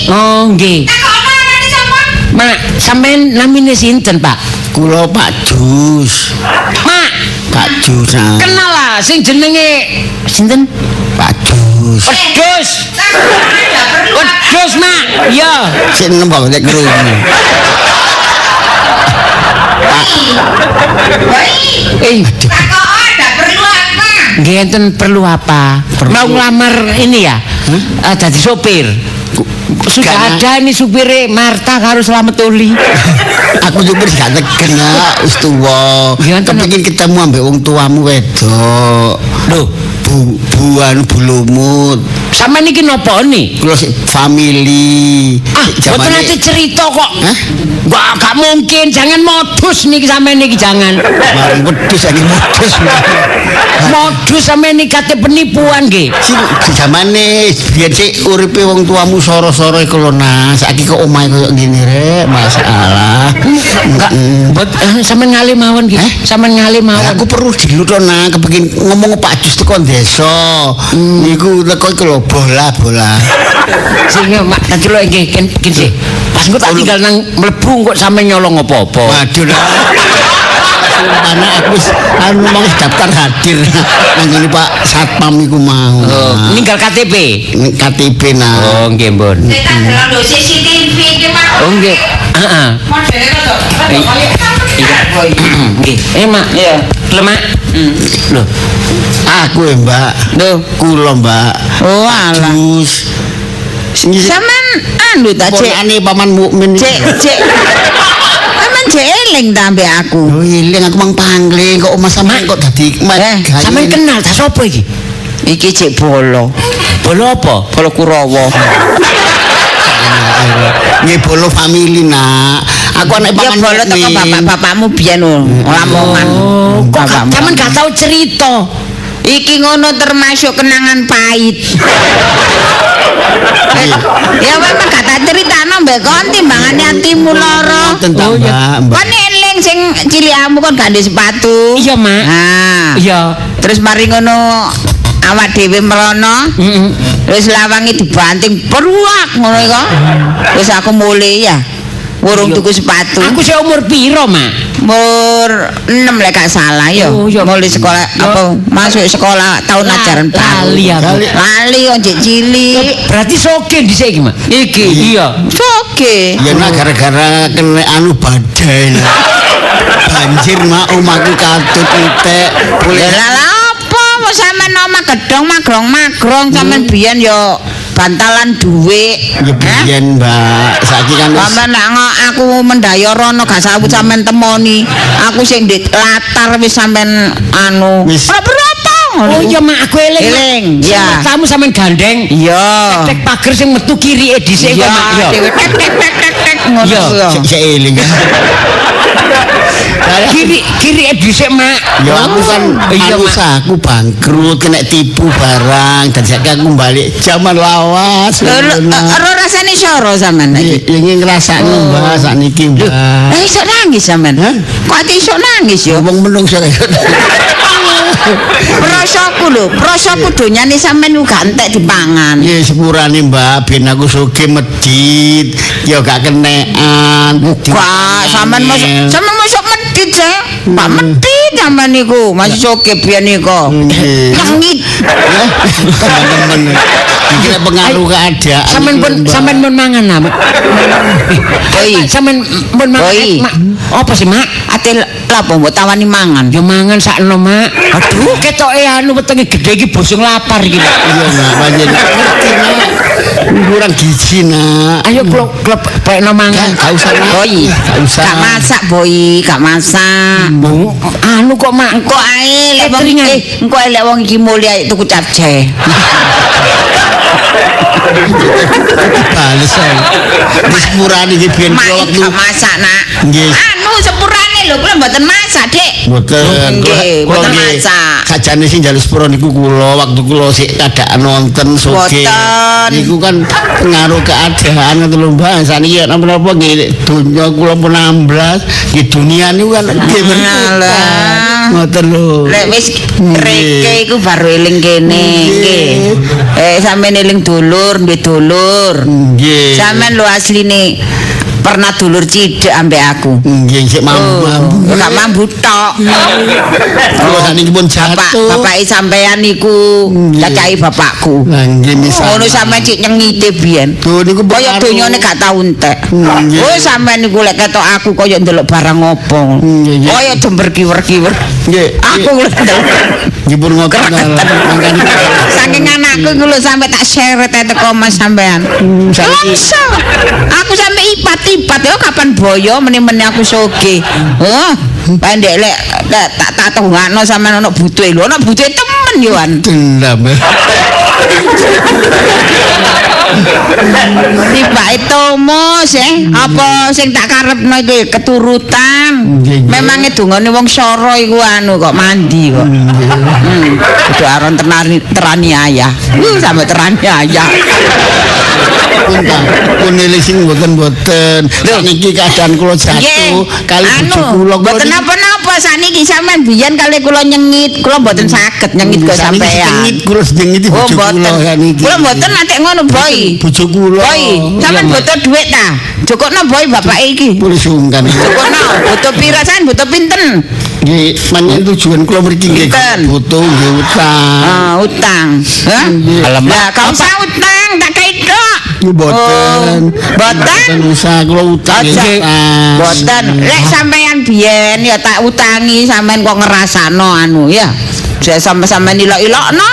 Oh, nggih. Takono arane sapa? Mak, sampean namine sinten, Pak? Kula Pak Jus. Mak, Pak Jus. Nak. kenal lah sing jenenge sinten? Pak Jus. Wedhus. Wedhus, Mak. Iya. Sik nembang nek krungu. Eh, Takono ada perlu apa? nggih enten perlu apa? Mau ngelamar ini ya? Dadi sopir. Sudah Gak, ada ini supire Marta karo Slamet Uli. Aku supir gak tegen nak, wis tuwa. Iya, enten. Kepengin ketemu ambek wong tuamu wedok. Lho, Bu bu anu Bu Lumut. Sampeyan iki napa nih? Kula sik family. Ah, mboten nate cerita kok. Hah? Wah, gak mungkin, jangan modus niki sampeyan niki jangan. Mari wedhus iki modus. Modus sampeyan niki kate penipuan nggih. Sing zamane biyen sik uripe wong tuamu soro-soro iku lho nah, saiki kok omahe koyo ngene rek, masalah. Enggak, mbot sampeyan ngalih mawon nggih. Sampeyan ngalih mawon. Aku perlu dilu to nang kepengin ngomong Pak Jus teko desa. Niku teko iku lho bola-bola. Sing mak tak celuk nggih ken sih. Pas engko tak tinggal nang mlebu kok sampeyan nyolong apa-apa. Waduh. Sumpah aku wis anu mau daftar hadir nang ngene Pak Satpam iku mau. Oh, ninggal KTP. KTP nah. Oh, nggih, Mbon. Tak delok lho CCTV iki Mak. Oh, nggih. Heeh. Modele rada koyo Iya. Nggih. Mak. Iya. Lemak. Lho, Aku ya, Mbak. Lho. Kula, Mbak. Oh, alah. Jus. Sing Sampeyan anu ta, Cek? ponakane Paman Mukmin. Cek, Cek. Sampeyan cek eling ta ambek aku. Oh, eling aku mang pangling kok omah sampean kok dadi sampeyan kenal ta sapa iki? Iki cek bolo. Bolo apa? Bolo Kurawa. Nggih bolo family nak. Aku anak Ya Paman bolo teko Mukmin. bapak-bapakmu biyen lho, Lamongan. Oh, kok Bapakmu. sampeyan gak tau cerita. Iki ngono termasuk kenangan pahit. Ya memang gak tak critakno mbek kon timbangane atimu lara. Ngoten ta, Mbak, Mbak. Kon eling sing cilikamu kon gak ndek sepatu. Iya, Mak. Nah. Iya. Terus mari ngono awak dhewe merono. Heeh. Terus lawange dibanting peruak ngono iku. Terus aku mulih ya. Wurung tuku sepatu. Aku sih umur piro, Mak? Umur 6 lek gak salah ya. Oh, iya. Mulai sekolah Ya. apa masuk sekolah tahun ajaran baru. Lali aku. Lali kok jek cilik. Berarti soge dhisik iki, Mak. Iki. Iya. Soge. Ya nak gara-gara kena anu badai. Nak. Banjir mak omahku katut entek. Boleh Ya lah apa mau sampean omah gedhong magrong-magrong sampean biyen yo bantalan dhuwit. Ya biyen, Mbak. Saiki kan wis Sampeyan lak aku mendaya rono gak sawu sampean temoni. Aku sing ndek latar wis sampean anu. Wis. Ora berapa ngono. Oh iya, Mak, aku eling. Mak. Eling, Sing iya. Matamu sampean gandeng. Iya. Tek pager sing metu kirike dhisik Iya, kok, Mak. Iya. dhewe tek tek tek tek tek ngono Iya. kuwi. sik sik eling. Kiri dhisik, Mak. Ya aku kan Iya, anu Mak. aku bangkrut kena tipu barang dan saiki aku balik zaman lawas. Lho, ro rasane soro sampean iki. Ya ingin ngrasakno Mbak sakniki, Mbak. Lah iso nangis sampean. Hah? Kok ati iso nangis yo? Wong menungso kaya. Prosoku lho, prosoku donyane sampean ku gak entek dipangan. Nggih sepurane Mbak, ben aku sugih medhit, ya gak kenekan. Gak, sampean mosok sampean mosok medhit, Cek. Pak medhit sampean niku, masih soge biyen niku. Nggih. Nyengit. Teman-teman. Iki nek pengaruh keadaan. Sampeyan pun Mbak. sampeyan pun mangan nah, Mak. Boy. Sampeyan pun mangan. Boy. Mak. Apa sih, Mak? Ate lapo mbok tawani mangan? Ya mangan sakno, Mak. Aduh, ketoke anu wetenge gedhe iki bosong lapar iki, Mak. Iya, Nak, pancen ngerti, Nak. Kurang gizi, Nak. Ayo klub klub pekno mangan. Gak usah, Nak. Boy, Gak usah. Gak masak, Boy, gak masak. Bu, anu kok, Mak. Engko ae lek wong Cateringan. engko ae lek wong iki mulih ae tuku capcay. Bales ae. Wis sepurane iki biyen Mak kula waktu gak masak, Nak. Nggih. Anu sepurane lho, kula mboten masak, Dik. Mboten, Nggih, kula mboten nggih. masak. Sajane sing njaluk sepuro niku kula waktu kula sik kadaan nonton soge. Mboten. Niku kan pengaruh keadaan ngoten lho Mbak. Saniki napa-napa nggih donya kula pun 16, nggih dunia niku kan nggih berputar. Alah. Ngoten lho. Lek wis Nggih. reke iku baru eling kene, nggih. Sampeyan eling dulur, duwe dulur. Nggih. Sampeyan lho asline pernah dulur cidek ambek aku. Nggih sik mambu-mambu. Oh, gak mambu tok. Kula saniki pun Bapak, jatuh. bapake sampean niku Nggih. cacahe bapakku. Lah nggih misal. Ngono sampean cik nyengite biyen. Tuh niku Kaya pengaruh. donyane gak tau entek. Nggih. Oh sampean niku lek ketok aku kaya ndelok barang opo. Nggih, nggih. Kaya jember kiwer-kiwer. Nggih. Aku lho ndelok. Nggih pun ngoten mangkane Saking anakku iku lho sampe tak seret ae teko Mas sampean. Saiki- Longso. Aku sampe ipat-ipat yo kapan boyo meni-meni aku soge. Oh, pendek lek tak tak tungakno sampean ono butuhe lho, ono butuhe temen yo an. dendam. Tibake Tomo sih, apa sing tak karepno iki keturutan. Memang dungane wong soro iku anu kok mandi kok. Kudu aron terani ayah. Sampe terani ayah. Pun sing mboten-mboten. Niki keadaan kula jatuh kali bojo kula. Mboten napa-napa sakniki sampean biyen kali kula nyengit, kula mboten saged nyengit kok sampean. Nyengit kula nyengiti bojo kula sakniki. Kula mboten nate ngono, Boy. Bojo kula. Boy, sampean butuh dhuwit ta? Jokokno Boy bapake iki. Boleh sungkan. Jokokno, butuh pira sampean butuh pinten? Nggih, manyen tujuan kula mriki nggih butuh nggih utang. Ah, utang. Hah? Lah, gak usah utang, tak kei tok. Mboten. Mboten usah kula utang. Mboten. Lek sampean biyen ya tak utangi, sampean kok ngerasano anu ya. Sampe-sampe ilok-ilokno,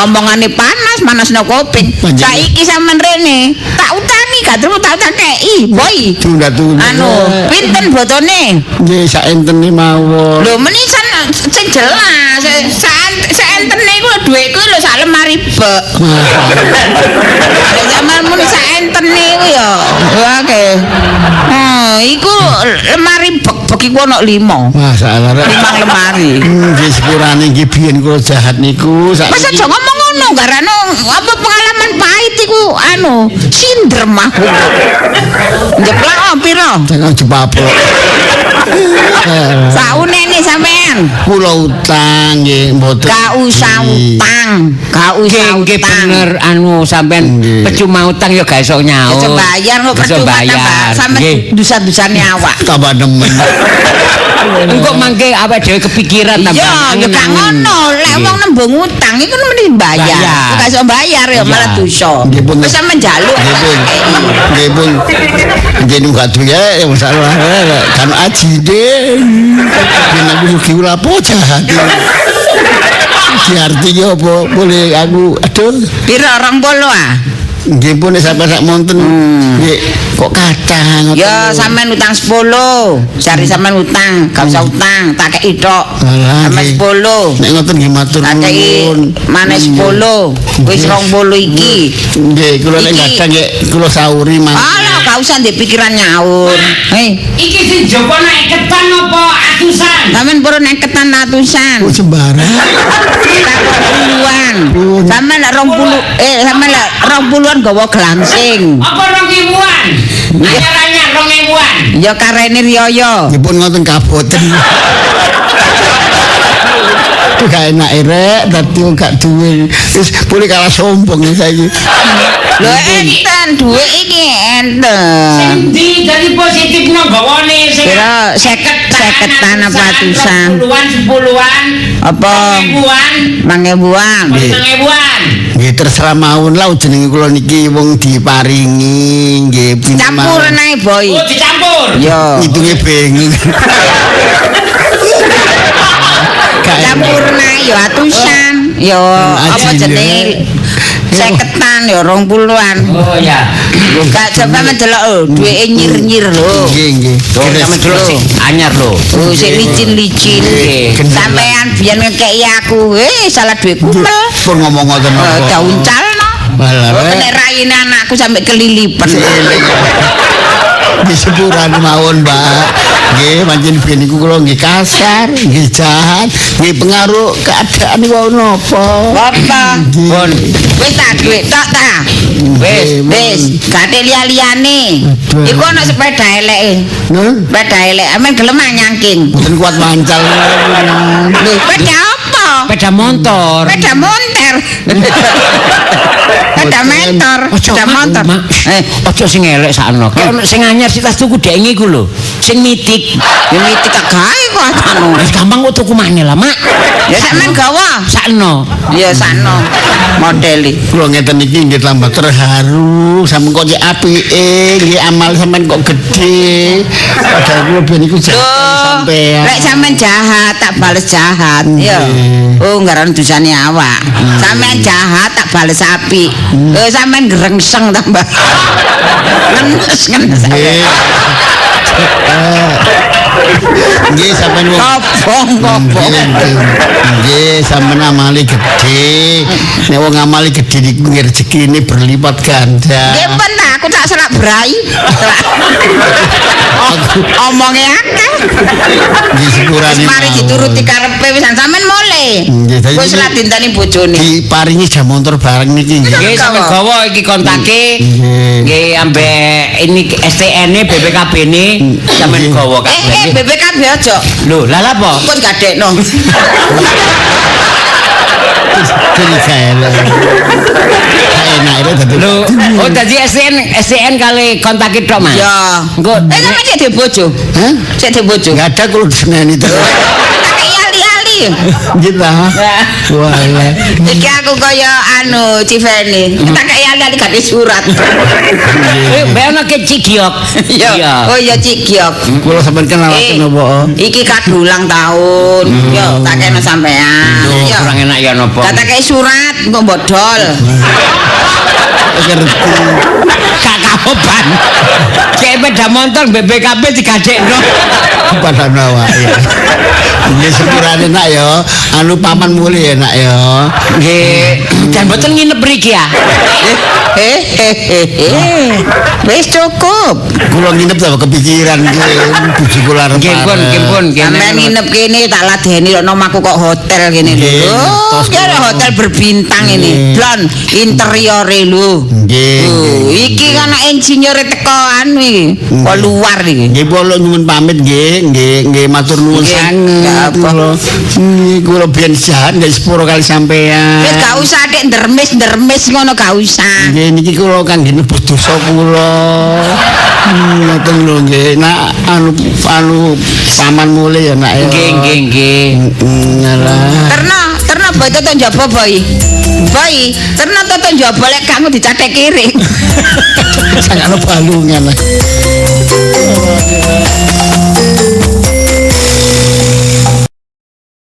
omongane panas, manasno kuping. Saiki sampean rene, tak utangi gak terus tak kei, Boy. Tunda-tunda. Anu, pinten botone? Nggih, sak entene mawon. Lho, menisan sing jelas, sak entene iku dhuwitku lho sak lemari bek. Lek sampean muni sak entene iku ya. Oke. Oh, iku lemari bek-bek iku ana 5. Masalah rek. 5 lemari. Nggih sepurane nggih biyen kula jahat niku saiki. Masa aja ngomong ngono garano apa pengalaman pahit iku anu sindrem aku. Njeplak pira? Jangan jepaplok. Saunene sampean. Kula utang nggih mboten. Gak usah utang, gak usah utang. Nggih bener anu sampean percuma utang ya gak iso nyaur. Iso bayar kok percuma tambah sampean dusa-dusane awak. Tambah nemen. Engko mangke awake dhewe kepikiran tambah. Iya, ya gak ngono. Lek wong nembung utang iku mesti bayar. Gak iso bayar ya malah dosa. Wis sampean njaluk. Nggih pun. Nggih nggak duwe ya masalah. Kan aji deh. Ben aku sugih lapo jahat. Iki artine apa? Boleh aku aduh. Pira 20 ah? Nggih pun sampe sak monten. Nggih kok kathah ngoten. Ya sampean utang 10. Jare sampean utang, gak usah utang, tak kei tok. Sampe 10. Nek ngoten nggih matur nuwun. Tak kei maneh 10. Wis 20 iki. Nggih, kula nek gadah nggih kula sauri mangke. Alah, gak usah ndek pikiran nyaur. Hei, iki sing joko nek ketan apa atusan? Sampean purun nek ketan atusan. Oh sembarang. Puluhan. Sampean lek 20 sampean lek 20-an gawa glangsing. Apa 2000-an? Anyar-anyar 2000-an. Ya karene riyaya. Nggih pun ngoten kaboten. Gak enak rek, dadi wong gak duwe. Wis boleh kalah sombong saiki. Lho enten dhuwit iki enten. Sing ndi dadi positifno gawane sing pira 50-an apa atusan? 10-an 10-an. Apa 1000-an? 1000-an. 1000-an. Nggih terserah mawon lah jenenge kula niki wong diparingi nggih campuran ae Boy. Oh dicampur. Iya. Hitunge bingung. Campuran ae ya atusan. Ya apa jenenge 50-an ya 20-an. Oh ya. Gak coba mendelok lho, duweke nyir-nyir lho. Nggih nggih. Sampe delok sik anyar lho. Oh sik licin-licin. Sampean biyen ngekeki aku, salah duwe kumel. Pun ngomong ngoten apa. Dauncalno. Nek raine anakku sampe kelilipen. Di sepurane mawon, Mbak. Nggih, pancen biyen niku kula nggih kasar, nggih jahat, nggih pengaruh keadaan niku napa. Apa? Pun wis tak dhuwit tok ta. Wis, wis, gak ate liya-liyane. Iku ana sepeda eleke. Sepeda elek, amen gelem nyangking. Mboten kuat mancal. Lho, sepeda apa? Sepeda motor. Sepeda monter. Sepeda motor, sepeda motor. Aja sing elek sakno. Ki ono sing anyar sik tas tuku dek iku lho. Sing mitik. Ya mitik tak gawe kok anu. Wis gampang kok tuku maneh lah, Mak. Ya sampean gawa. Sakno. Ya sakno modele. Kula ngeten iki nggih tambah terharu, sampean kok cek apike, nggih amal sampean kok gedhe. Padahal kula ben iku jahat sampean. Lek sampean jahat tak bales jahat, ya. Oh, ngaran dosane awak. Sampean jahat tak bales apik. Oh, sampean grengseng tambah. Ngenes-ngenes. Nggih sampean wong. Kobong-kobong. Nggih, sampeyan amale gedhe. Nek wong amale gedhe niku rezekine berlipat ganda. Nggih pun ta, aku tak selak brai. Omonge akeh. Nggih sepurane. Wis mari dituruti karepe wis sampean mule. Nggih, dadi Wis lah dinteni bojone. Diparingi jam motor bareng niki nggih. Nggih sampeyan gawa iki kontake. Nggih. Nggih ambek ini STN-e BPKB-ne sampeyan gawa kabeh. BPKB aja. Lho, lah lha apa? Kok gadekno. Jadi gak enak. Gak enak itu dadi. Lho, oh dadi STN kali kontake tok, Mas. Ya. Engko Sampeyan cek dhe bojo. Hah? Cek dhe bojo. Enggak ada kalau diseneni terus. Tak kei ali-ali. Nggih ta. Wah, lah. Iki aku kaya anu Civeni. Tak kei ali-ali gak ada surat. Mbak ono ke Cigiok. Iya. Oh iya Cigiok. Kula sampeyan kenalaken apa? Iki kado ulang tahun. Yo tak kena sampean. Yo Yo. kurang enak ya napa. Tak kei surat engko bodol. Ngerti. Gak kapoban. Cek sepeda motor BPKB digadekno. Padha awake. Nggih sepurane nak ya, anu paman mulih ya nak ya. Nggih, jan mboten nginep mriki ya. Wis cukup. Kula nginep ta kepikiran nggih bojo kula arep. Nggih pun, nggih pun, Sampeyan nginep kene tak ladeni lho omahku kok hotel kene lho. Nggih, Ki ada hotel berbintang ini. Blon interiore lho. Nggih. Iki kan insinyur teko anu iki. Kok luar iki. Nggih kula nyuwun pamit nggih, nggih, nggih matur nuwun sanget kula. Nggih kula biyen jahat nggih sepuro kali sampean. Wis gak usah dik ndermis-ndermis ngono gak usah. Nggih niki kula kangge nebus dosa kula. Ngoten lho nggih. Nak anu paman mulih ya nak ya. Nggih, nggih, nggih. Alah. Terna boy toto njaba boy. Boy, terna toto njaba lek kamu dicatek kiring. Sangano balungan.